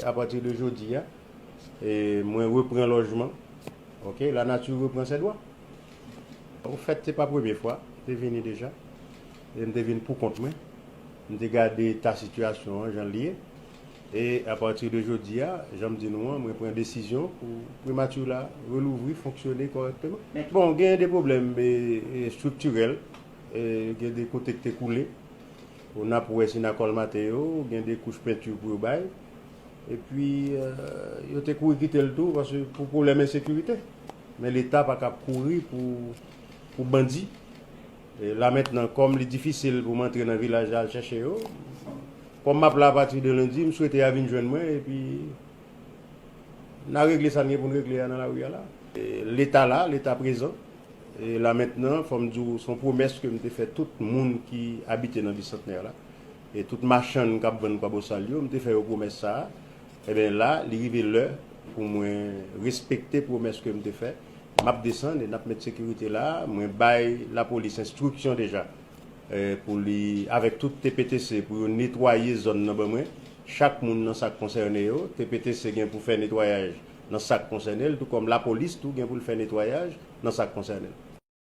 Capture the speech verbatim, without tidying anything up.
Apati de jodi a, e mwen repran lòjman. Ok, la nature reprend ses droits. Ofèt, se pa premye fwa, m te vini deja. E m te vin pou kont mwen. M te gade eta sitiyasyon an, jan l ye. E apati de jodi a, jan m di nou an, mwen pran desizyon pou primati la relouvri, fonksyone kòrèkteman. Bon, gen de pwoblèm e, e, estriktirèl, e, gen de kote ki te koule. Ou n ap wè si n a kòlmate yo, gen de kouch penti pou yo bay. Epi, e, yo te kouri kite l tou, paske pou pwoblèm ensekirite. Men Leta pa ka ap kouri pou, pou bandi. E la mentnan, kòm li difisil pou m antre nan vilaj la al chèche yo, kòm m ap la apati de lendi, m swete y a vin jwenn mwen, epi n a regle sa n gen pou n regle a nan lari a la. E, Leta la, Leta prezan. E la mentnan, fò m di w, se yon pwomès ke m te fè tout moun ki abite nan Bisantnè la. E tout machann k ap vann Kwabosal yo, m te fè yo pwomès sa a. Ebyen la, li rive lè pou mwen respekte pwomès ke m te fè. M ap desann e n ap met sekirite la. Mwen bay lapolis enstriksyon deja, e, pou li, avèk tout T P T C, pou yo netwaye zòn nan ban mwen. Chak moun nan sa k konsène yo, T P T C gen pou fè netwayaj nan sa k konsène l, tou kòm lapolis tou gen pou l fè netwayaj nan sa k konsène l.